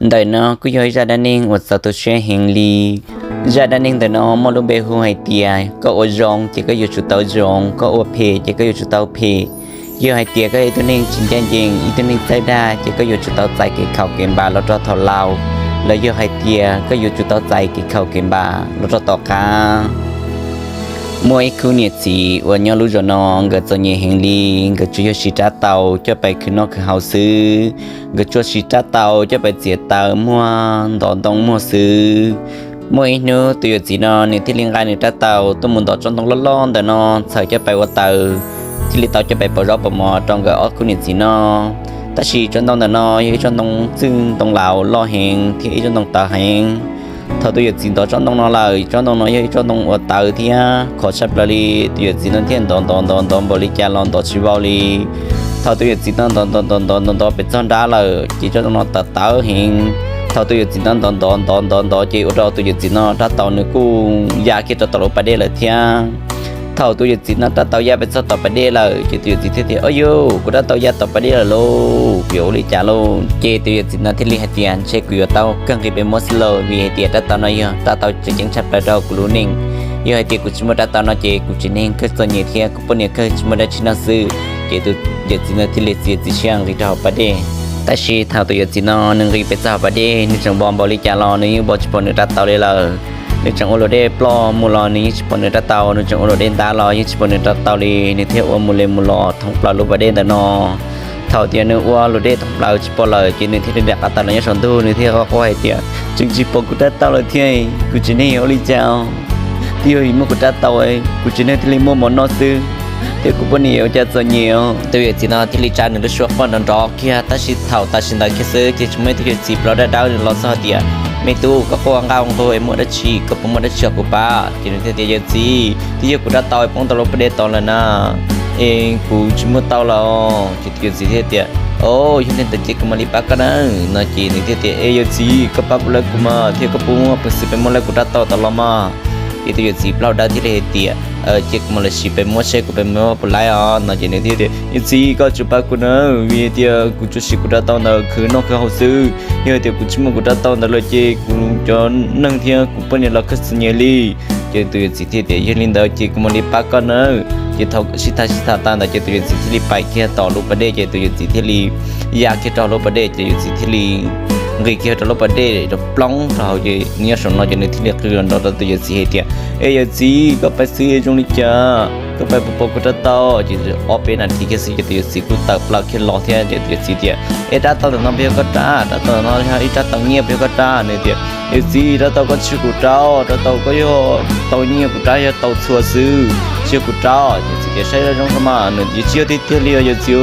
Ntawm no kuj yog ib zaj dab neeg uas txaus tu siab heev li. Zaj dab neeg ntawm no muaj lub npe hu hais tias koj ua zoo ces koj yuav tsum tau zoo, koj ua phem ces koj yuav tsum tau phem. Yog hais tias koj yog ib tug neeg tsis ncaj ncees, ib tug neeg txawj dag ces koj yuav tsum tau txais kev khaum kev npam los rau thaum laus, los yog hais tias koj yuav tsum tau txais kev khaum kev npam los rau tom qab. Muaj ib khub niam txiv uas nyob lub zos no, nkawd txom nyem heev li, nkawd tsuas yog siv rab taus coj pais khwv noj khwv haus xwb. Nkawd tsuas siv rab taus coj pais txiav taws muag, ntov ntoo muag xwb. Muaj ib hnub tus yawm txiv no nws thiaj li nqa nws rab taus tuaj mus ntov tsob ntoo loj loj ntawm no txhawm coj pais ua taws, thiaj li tau coj pais pauv zaub pauv mov rau nkawd ob khub niam txiv noj. Tab sis tsob ntoo ntawm no yog ib tsob ntoo txwj ntoo laus loj heev thiab ib tsob ntoo tawv heev. Thaum tus yawm txiv ntov tsob ntoo no lawm, tsob ntoo no yog ib tsob ntoo uas tawv thiab khov tshaj plaws li. Tus yawm txiv no thiaj ntov ntov ntov ntov npaum li cas los ntov tsis vau li. Thaum tus yawm txiv no ntov ntov ntov ntov ntov ntov pem txog nrab lawm ces tsob ntoo no tawv tawv heev. Thaum tus yawm txiv no ntov ntov ntov ntov ntov ces ua rau tus yawm txiv no rab taus nws kuj ya kiag rau tom lub pas dej lawm thiab. Thaum tus yawm txiv no rab taus ya pem txog tom pas dej lawm ces tus yawm txiv thiaj tias, Au yus, kuv rab taus ya tom pas dej lawm lauj, kuv yuav ua li cas lauj? Ces tus yawm txiv no thiaj li hais tias, Ntshe kuv yuav tau kawg nqis pem muab xwb lauj, vim hais tias rab taus no yog rab taus tseem ceeb tshaj plaws rau kuv lub neej. Yog hais tias kuv tsis muaj rab taus no ces kuv tsev neeg kawg txom nyem thiab kuv poj niam kawg tsis muaj dab tsi noj xwb. Ces tus yawm txiv no thiaj li txiav txim siab nqis rau hauv pas dej. Tab sis thaum tus yawm txiv no nws nqis pem txog hauv pas dej, nws tseem vos npaum li cas los nws yeej vos tsis pom nws rab taus li lawm. Nws tseem ua luam dej ploj mus los nws yeej tsis pom nws rab taus, nws tseem ua luam dej ntav los yeej tsis pom nws rab taus li. Nws thiaj ua mus li mus los thoob plaws lub pas dej ntawm no. Thaum tias nws ua luam dej thoob plaws tsis pom lawm ces nws thiaj li rov qab tawm los nyob saum ntug, nws thiaj quaj quaj hais tias, Tseem tsis pom kuv rab taus lawm thiab, kuv tsev neeg yuav ua li cas? Twb yog vim muaj kuv rab taus, kuv tsev neeg thiaj li muaj mov noj xwb, thiab kuv poj niam yuav ua cas txom nyem. Tus yawm txiv no thiaj li tsa nws lub suab quaj nrov nrov kiag, tab sis thaum tam sim ntawd kiag xwb ces tseem muaj ib tug yawm txiv plaub dawb dawb los txog hais tias, Me tub, koj quaj nqaj nqug es muaj dab tsi, koj puas muaj dab tsi kom kuv pab? Ces nws thiaj tias, Yawm txiv, twb yog kuv rab taus poob tau lub pas dej tod lawm na, es kuv tsis muaj taus lawm. Ces tus yawm txiv thiaj tias, O, yog li ntawd ces kuv mam li pab koj na. No ces nws thiaj tias, E yawm txiv, koj pab kuv lawv kuv mas, thiab koj puas muaj peev xwm pes muab lawv kuv rab taus tod los mas? Ces tus yawm txiv plaub dawb thiaj li hais tias, Cia kuv mam li sim pes muab seb kuv pes muab puas laib os. No ces nws thiaj tias, Yawm txiv, koj tsum pab kuv na, vim tias kuv tsuas siv kuv rab taus ntawd khwv noj khwv haus xwb. Yog hais tias kuv tsis muaj kuv rab taus ntawd lawm ces kuv cov neeg thiab kuv poj niam los kawg txom nyem li. Ces tus yawm txiv thiaj tias, Yog li ntawd ces kuv mam li pab koj nawb. Ces thaum sib tham sib tham tas ntawd ces tus yawm txiv thiaj li pais kiag tom lub pas dej, ces tus yawm txiv thiaj li ya kiag rau lub pas dej, ces yawm txiv thiaj li nqis kiag rau lub pas dej rau ploog rau hauv, ces nws nyob saum no ces nws thiaj li qw nrov rau tus yawm txiv hais tias, E yawm txiv, koj pais xwb zoo li cas? Koj pais puas pom kuv rab taus? Ces ob peb nas this kiag xwb ces tus yawm txiv kuj tawm plaws kiag los thiab, ces tus yawm txiv tias, E, rab taus ntawm no puas yog koj rab? Rab taus ntawm no yog ib rab taus nyiaj, puas yog koj rab? Nws tias, Yawm txiv, rab taus koj tsis yog kuv rab, rab taus koj yog taus nyiaj, kuv rab yog taus txhuas xwb, tsis yog kuv rab. Yawm txiv tias, Saib zoo rau mas, nws tias, Tsis yog tiag tiag li os yawm txiv,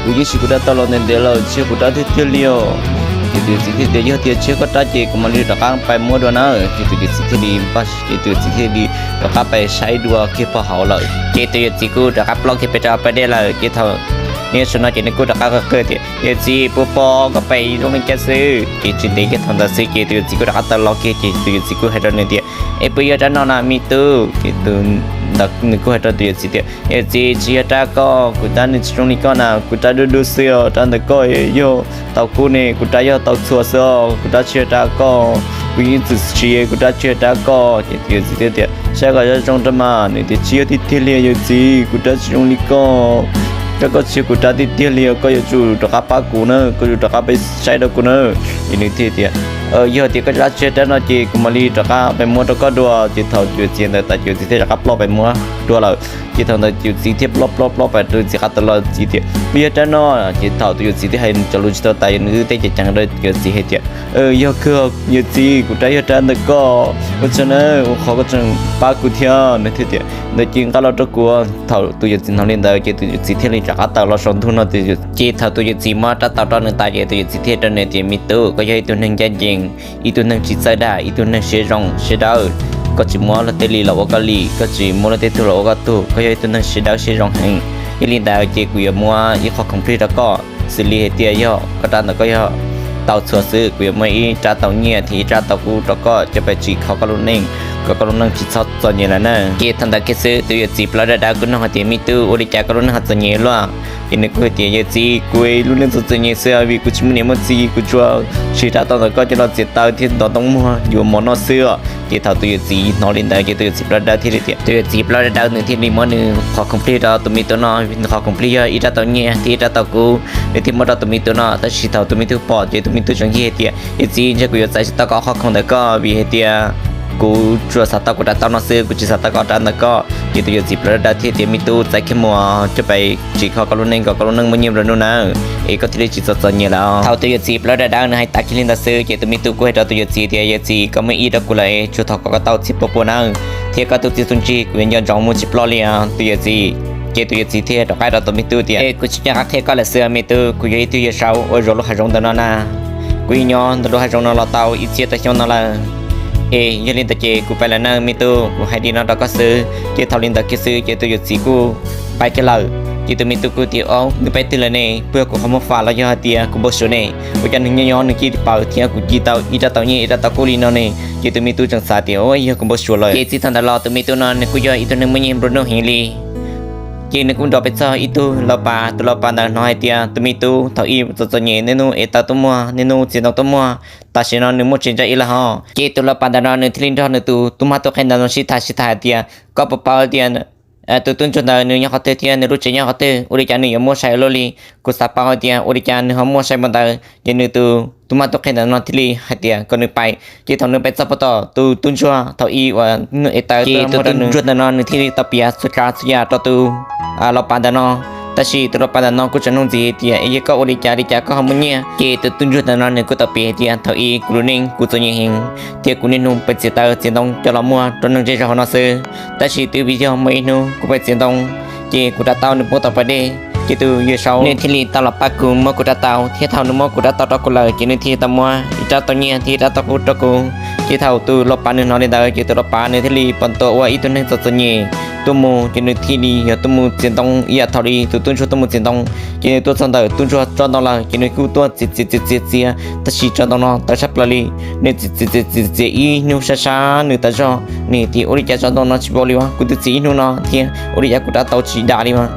kuv yeej siv kuv rab taus los ntev ntev lawm, tsis yog kuv rab tiag tiag li os. Ces tus yawm txiv thiaj tias, Yog tias tsis yog koj rab ces kuv mam li rov qab pais muab dua na. Ces tus yawm txiv thiaj li npaj, ces tus yawm txiv thiaj li rov qab pais saib dua kiag pog hauv lawm. Ces tus yawm txiv kuj rov qab plaub kiag pes rau pas dej lawm. Ces thaum nws nyob saum no ces nws kuj rov qab qw tias, Yawm txiv, puas pom koj pais zoo li cas xwb? Ces tsis ntev kiag thaum ntawd xwb ces tus yawm txiv kuj rov qab tawm los kiag, ces tus yawm txiv kuj hais rau nws tias, E, puas yog rab no na me tub? Ces tus ntawd nws kuj hais rau tus yawm txiv tias, Yawm txiv, tsis yog rab koj, kuv rab nws tsis zoo li koj na, kuv rab dub dub xwb os, rab ntawm koj yog taus kub ne, kuv rab yog taus txhuas xwb os, kuv rab tsis yog rab koj, kuv yeej txwm siv kuv rab tsis yog rab koj. Ces tus yawm txiv thiaj tias, Saib kom zoo zoo rau mas, nws tias, Tsis yog tiag tiag li yawm txiv, kuv rab tsis zoo li koj, rab koj tsis yog kuv rab tiag tiag li os, koj yuav tsum rov qab pab kuv na, koj yuav rov qab pais saib rau kuv na. Ces nws thiaj tias, Yog tias koj rab tsis yog rab no ces kuv mam li rov qab pais muab rau koj dua. Ces thaum tus yawm txiv ntawd tas tus yawm txiv thiaj rov qab plaub pais muab dua lawm. Ces thaum ntawd tus yawm txiv thiaj plaub plaub plaub pais rau tus yawm txiv qab tawm los txiv tias, Puas yog rab no? Ces thaum tus yawm txiv twb hais cov lus tsis tau tas, nws twb teb ceev ceev rau tus yawm txiv hais tias, Yog kawg yawm txiv, kuv rab yog rab ntawm koj, ua tsaug na, ua qhov koj tseem pab kuv thiab. Nws thiaj tias, Ntawd ces nqa los rau kuv. Thaum tus yawm txiv hnov li ntawd ces tus yawm txiv thiaj li rov qab tawm los saum ntug no. Ces thaum tus yawm txiv muab rab taus rau nws tas ces tus yawm txiv thiaj rau nws tias, Me tub, koj yog ib tug neeg ncaj ncees, ib tug neeg tsis txawj dag, ib tug neeg siab zoo siab dawb. Koj tsis muab luag tej li los ua koj li, koj tsis muab luag tej tug los ua koj tug, koj yog ib tug neeg siab dawb siab zoo heev. Yog li ntawd ces kuv yuav muab ib qho khoom plig rau koj, xws li hais tias yog koj rab ntawm koj yog taus txhuas xwb, kuv yuav muab ib rab taus nyiaj thiab ib rab taus kub rau koj coj pais tsim kho koj lub neej. kom koj lub neej tsis txhob txom nyem lawm na. Ces thaum ntawd kiag xwb tus yawm txiv plaub dawb dawb kuj nug hais tias, Me tub, ua li cas koj lub neej ho txom nyem luaj? Ces nws kuj hais tias, Yawm txiv, kuv lub neej txom txom nyem xwb, vim kuv tsis muaj niam muaj txiv, kuv tsuas siv rab taus ntawm koj coj los txiav taws thiab ntov ntoo muag yuav mov noj xwb os. Ces thaum tus yawm txiv hnov li ntawd ces tus yawm txiv plaub dawb dawb thiaj li tias, tus yawm txiv plaub dawb dawb nws thiaj li muab nws qhov khoom plig rau tus me tub no, nws qhov khoom plig yog ib rab taus nyiaj thiab ib rab taus kub, nws thiaj muab rau tus me tub no. Tab sis thaum tus me tub pom ces tus me tub tseem yig hais tias, Yawm txiv, ntshe kuv yuav txais tsis tau koj qhov khoom ntawm koj, vim hais tias kuv tsuas xav tau kuv rab taus no xwb, kuv tsis xav tau koj rab ntawm koj. Ces tus yawm txiv plaub dawb dawb thiaj tias, Me tub, txais kiag mus, coj pais tsim kho koj lub neej kom koj lub neej muaj nyiaj nplua nuj nawb, es koj thiaj li tsis txom txom nyem lawm. Thaum tus yawm txiv plaub dawb dawb nws hais tas kiag li ntawd xwb ces tus me tub kuj hais rau tus yawm txiv tias, Yawm txiv, koj muaj ib rab kub lawm, tsuas thov kom koj tau txhiab pua pua nawb, thiab koj tus txiaj tus ntsig kuv yuav nco ntsoov mus tsis ploj li os tus yawm txiv. Ces tus yawm txiv thiaj rov qab rau tus me tub tias, Es kuv tsis nco qab qhia koj lawm xwb me tub, kuv yog ib tug yawm saub uas zov lub hav zoov ntawm no na. Kuv yeej nyob ntawm lub hav zoov no los tau ib txhiab tawm xyoo no lawm. Es yog li ntawd ces kuv pais lawm nawb me tub, kuv hais li no rau koj xwb. Ces thaum li ntawd kiag xwb ces tus yawm txiv kuj pais kiag lawm. Ces tus me tub kuj tias, Au, nws pais twg lawm ne? Puas yog kuv qhov muag fam los yog hais tias kuv npau suav ne? Ua cas nws nyob nyob nws cia li pawv thiab kuv cia li tau ib rab taus nyiaj ib rab taus kub li no ne? Ces tus me tub tseem xav tias, Au, yog kuv npau suav lawm. Ces txij thaum ntawd los tus me tub no nws kuj yog ib tug neeg muaj nyiaj nplua nuj heev li. Ces nws kuj nrog pes txog ib tug lau pas, tus lau pas ntawd hnov hais tias tus me tub thaum ub txom txom nyem, niaj hnub ev taws tuaj muag, niaj hnub txiav ntoo tuaj muag, tam sim no nws muaj tsev ntsaj ib lawm hos. Ces tus lau pas ntawm no nws thiaj li nrog nws tus tub mab tub qhe ntawd no sib tham sib tham hais tias, Koj puas paub tias tus tub ntsuag ntawd nws nyob qhov twg thiab nws lub tsev nyob qhov twg? Ua li cas nws yuav muaj sai ua luaj li? Kuv xav paub hais tias ua li cas nws ho muaj sai npaum ntawd. Ces nws tus tub mab tub qhe ntawm no thiaj li hais tias kom nws pais. Ces thaum nws pais txog puag tom tus tub ntsuag thaum ub uas nws ev taws, ces tus tub ntsuag ntawm no nws thiaj li tau piav txhua tsav txhua yam rau tus lau pas ntawm no. Tab sis tus lau pas ntawm no kuj tseem nug ntxiv hais tias, Es yog koj ua li cas li cas koj ho muaj nyiaj? Ces tus tub ntsuag ntawm no nws kuj tau piav hais tias, Thaum ub kuv lub neej kuv txom nyem heev, thiab kuv niaj hnub pais txiav taws txiav ntoo coj los muag rau neeg zej zog hauv no xwb. Tab sis twb vim yog muaj ib hnub kuv pais txiav ntoo, ces kuv rab taus nws poob tau pas dej, ces tus yawm saub nws thiaj li tau los pab kuv muab kuv rab taus, thiab thaum nws muab kuv rab taus rau kuv lawm ces nws thiaj li tau muab ib rab taus nyiaj thiab ib rab taus kub rau kuv. Ces thaum tus lau pas nws hnov li ntawd ces tus lau pas nws thiaj li pom ntua ua ib tug neeg txom txom nyem tuaj mus, ces nws thiaj li yog tuaj mus txiav ntoo ib yam thaum li tus tub ntsuag tuaj mus txiav ntoo. Ces nws tuaj txog ntawm tub ntsuag tsob ntoo lawm ces nws kuj tuaj txiav txiav txiav txiav txiav, tab sis tsob ntoo no tawv tshaj plaws li. Nws txiav txiav txiav txiav txiav ib hnub sab sab nws tas zog, nws tias, Ua li cas tsob ntoo no tsis vau li as? Kuv twb txiav ib hnub no thiab ua li cas kuv rab taus tsis dam li as?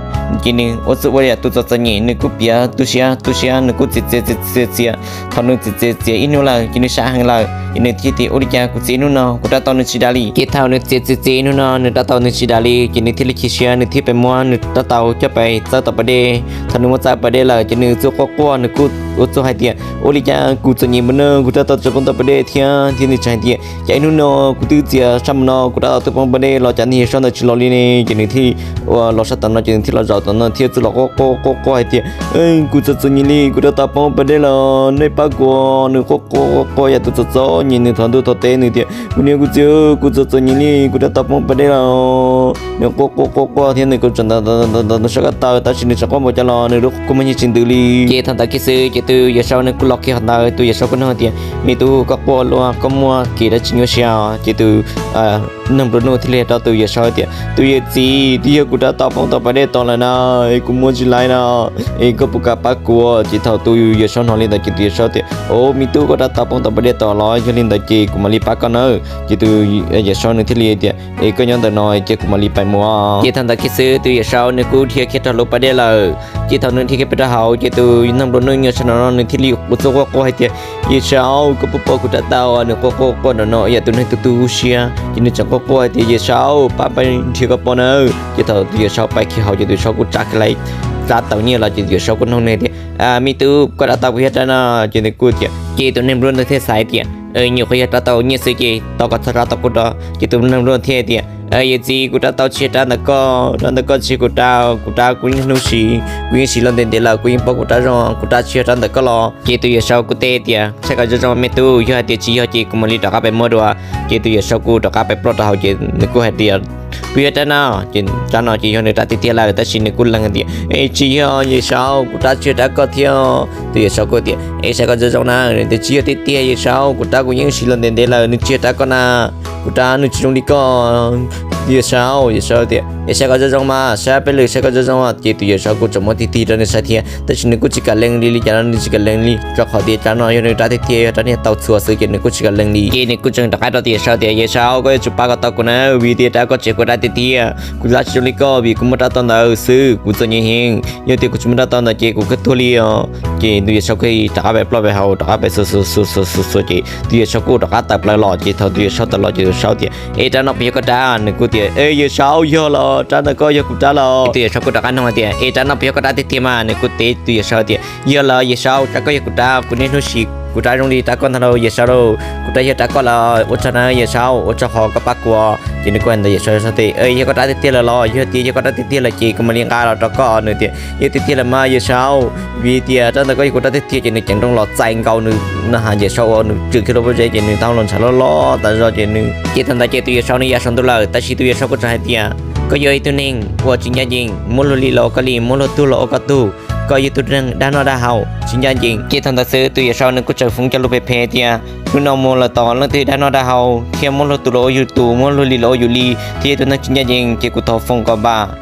Ces nws ua txuj ua yam tus txom txom nyem, nws kuj piav tu siab tu siab, nws kuj txiav txiav txiav txiav txiav. Thaum nws txiav txiav txiav ib hnub lawm ces nws sab heev lawm, ces nws thiaj tias, Ua li cas kuv txiav ib hnub no kuv rab taus nws tsis dam li? Ces thaum nws txiav txiav txiav ib hnub no nws rab taus nws tsis dam li, ces nws thiaj li chim siab, nws thiaj pais muab nws rab taus coj pais txawb tom pas dej. Thaum nws muab txawb pas dej lawm ces nws txawm quaj quaj, nws kuj ua txuj hais tias, Ua li cas kuv txom nyem npaum no, kuv rab taus tseem poob tau pas dej thiab? Thiab nws tseem hais tias, Cas ib hnub no kuv twb txiav sab mus no kuv rab taus twb poob pas dej los cas niag yawm saub ntawd tsis los li ne? Ces nws thiaj ua los sab tom no ces nws thiaj los zaum tom no thiab txawm los quaj quaj quaj quaj hais tias, Kuv txom txom nyem li, kuv rab taus poob pas dej los, nej pab kuv. Nws quaj quaj quaj quaj yam tus txom txom nyem, nws thov ntuj thov teb, nws tias, Kuv niam kuv txiv, kuv txom txom nyem li, kuv rab taus poob pas dej los. Nws quaj quaj quaj quaj thiab nws kuj tseem ntawm sab ko taw, tab sis nws tseem quaj npaum cas los nws lub kua muag yeej tsis ntws li. Ces thaum ntawd kiag xwb ces tus yawm saub nws kuj los kiag hov ntawd, tus yawm saub kuj nug tias, Me tub, koj quaj luaj, koj muaj kev dab tsi nyuaj siab? Ces tus neeg nplua nuj thiaj li hais rau tus yawm saub tias, Tus yawm txiv, twb yog kuv rab taus poob tau pas dej tod lawm na, es kuv muab tsis laiv no, es koj puas kam pab kuv? Ces thaum tus yawm saub hnov li ntawd ces tus yawm saub tias, Au, me tub, koj rab taus poob tau pas dej tod los? Yog li ntawd ces kuv mam li pab koj nawb. Ces tus yawm saub nws thiaj li tias, Es koj nyob ntawm no ces kuv mam li pais mus. Ces thaum ntawd kiag xwb tus yawm saub nws kuj dhia kiag rau lub pas dej lawm. Ces thaum nws dhia kiag pem rau hauv ces tus neeg nplua nuj nyob sab nraum no nws thiaj li ua txuj quaj quaj hais tias, Yawm saub, koj puas pom kuv rab taus? Nws quaj quaj quaj nraum no yam tus neeg tu tu siab, ces nws tseem quaj quaj hais tias, Yawm saub, pab pab nrhiav kom pom nawb. Ces thaum tus yawm saub pais kiag hauv ces tus yawm saub kuj tsa kiag lawm rab taus nyiaj los ces tus yawm saub kuj nug nws tias, Me tub, koj rab taus puas yog rab no? Ces nws kuj tias, ces tus neeg nplua nuj thiaj xav tias, Nyuam qhuav yog rab taus nyiaj xwb ces tos kom txog rab taus kub rau. Ces tus neeg nplua nuj thiaj tias, Yawm txiv, kuv rab taus tsis yog rab ntawm koj, rab ntawm koj tsis yog kuv rab, kuv rab kuv niaj hnub siv, kuv yeej siv los ntev ntev lawm, kuv yeej paub kuv rab zoo, kuv rab tsis yog rab ntawm koj los? Ces tus yawm saub kuj teb tias, Saib kom zoo zoo me tub, yog hais tias tsis yog ces kuv mam li rov qab pais muab dua. Ces tus yawm saub kuj rov qab pais ploj rau hauv ces nws kuj hais tias, Puas yog rab no? Ces rab no ces yog nws rab tiag tiag lawm, tab sis nws kuj lees tias, Es tsis yog yawm saub, kuv rab tsis yog rab koj thiab. Tus yawm saub kuj tias, Es saib kom zoo zoo na, nws tias tsis yog tiag tiag yawm saub, kuv rab kuv yeej siv los ntev ntev lawm, nws tsis yog rab koj na, kuv rab nws tsis zoo li koj. Yawm saub, yawm saub tias, Es saib kom zoo zoo mas, saib peb lwm saib kom zoo zoo. Ces tus yawm saub kuj tseem muab tig tig rau nws saib thiab, tab sis nws kuj tsis kam lees li, li cas los nws tsis kam lees li, rau qhov tias rab no yog nws rab tiag tiag, yog rab niag tau txhuam xwb ces nws kuj tsis kam lees li. Ces nws kuj tseem rov qab rau tus yawm saub tias, Yawm saub, koj yuav tsum pab kom tau kuv na, vim tias rab koj tsev kuv rab tiag tiag, kuv tab tsis zoo li koj vim kuv muaj rab tau ntawd xwb, kuv txom nyem heev, yog tias kuv tsis muaj rab tau ntawd ces kuv kawg tuag li os. Ces tus yawm saub kuj rov qab pem ploj pem hauv, rov qab pem xuas xuas xuas xuas xuas xuas ces tus yawm saub kuj rov qab tawm plaws los. Ces thaum tus yawm saub tawm los ces tus yawm saub tias, Es rab no puas yog koj rab? Nws kuj tias, Es yawm saub, yog los, rab ntawd koj yog kuv rab los. Tus yawm saub kuj rov qab nug hais tias, Es rab no puas yog koj rab tiag tiag mas? Nws kuj teb tus yawm saub tias, Yog lawm yawm saub, rab koj yog kuv rab, kuv niaj hnub sim kuv rab zoo li rab koj ntag lauj yawm saub lauj, kuv rab yog rab koj lawm, ua tsaug na yawm saub, ua tsaug qhov koj pab kuv. Ces nws kuj hais ntawd yawm saub tias, Yog koj rab tiag tiag lawm los? Yog tias yog koj rab tiag tiag lawm ces kuv mam li nqa los rau koj. Nws tias, Yog tiag tiag lawm mas yawm saub, vim tias rab ntawd koj yog kuv rab tiag tiag. Ces nws ceev nrooj los txais nkaus nws na has yawm saub uas nws tswm kiag lub pob zeb ces nws tau hlo ntshav loj loj tas zog ces nws, ces thaum ntawd ces tus yawm saub nws ya saum ntuj lawm, tab sis tus yawm saub kuj tseem hais tias, Koj yog ib tug neeg uas tsis ncaj ncees, muaj luag li los ua koj li, muaj luag tug los ua koj tug, koj yog tus neeg dag noj dag haus tsis ncaj ncees. Ces thaum ntawd xwb tus yawm saub nws kuj tseem foom cov lus phem phem tias, Hnub no mus lawm tos leej twg dag noj dag haus thiab muaj luag tus los ua yus tus, muaj luag li los ua yus li, thiab yog tus neeg tsis ncaj ncees ces kuv thov foom kom npam,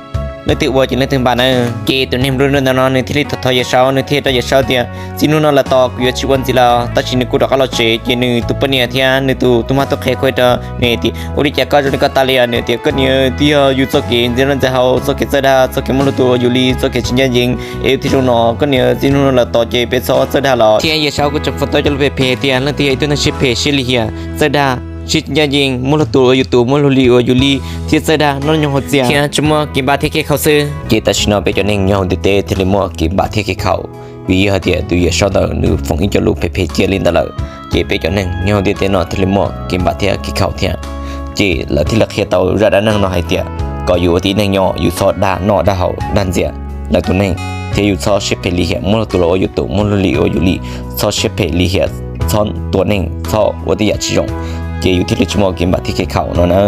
leej twg ua ces leej twg npam na. Ces tus neeg nplua nuj ntawm no nws thiaj li thov thov yawm saub, nws thiaj rau yawm saub tias, Txij hnub no lawm tos kuv yuav tsis ua ntxiv lawm. Tab sis nws kuj rov qab los tsev ces nws tus poj niam thiab nws tus tub mab tub qhe kuj hais rau nws tias, Ua li cas koj zoo li koj tas li? Nws tias, Koj niam, twb yog yus txoj kev ntxias noj ntxias haus, txoj kev txawj dag, txoj kev muaj luag tus ua yus li, txoj kev tsis ncaj ncees, es yus thiaj zoo no. Koj niam, txij hnub no lawm tos ces peb txhob txawj dag lawm. Thiab yawm saub kuj tseem foom tau cov lus phem phem tias, Leej twg yog ib tug neeg siab phem siab lim hiam, txawj dag, siab tsis ncaj ncees, muaj luag tus ua yus tus, muaj luag li ua yus li, thiab txawj dag noj nyob hauv txias thiab tsuas muaj kev npam thiab kev khaum xwb. Ces tam sim no peb cov neeg nyob hauv ntiaj teb thiaj li muaj kev npam thiab kev khaum, vim yog hais tias tus yawm saub ntawd nws foom ib co lus phem phem cia li ntawd lawm, ces peb cov neeg nyob hauv ntiaj teb no thiaj li muaj kev npam thiab kev khaum thiab. Ces lawv thiaj li qhia tau zaj dab neeg no hais tias, kom yus ua tib neeg nyob yus txhob dag noj dag haus dag ntxias lawv tus neeg, thiab yus txhob siab phem lim hiam, muaj luag tus los ua yus tus, muaj luag li ua yus li, txhob siab phem lim hiam, txhob tua neeg, txhob ua tej yam tsis zoo, ces yus thiaj li tsis muaj kev npam thiab kev khaum no na.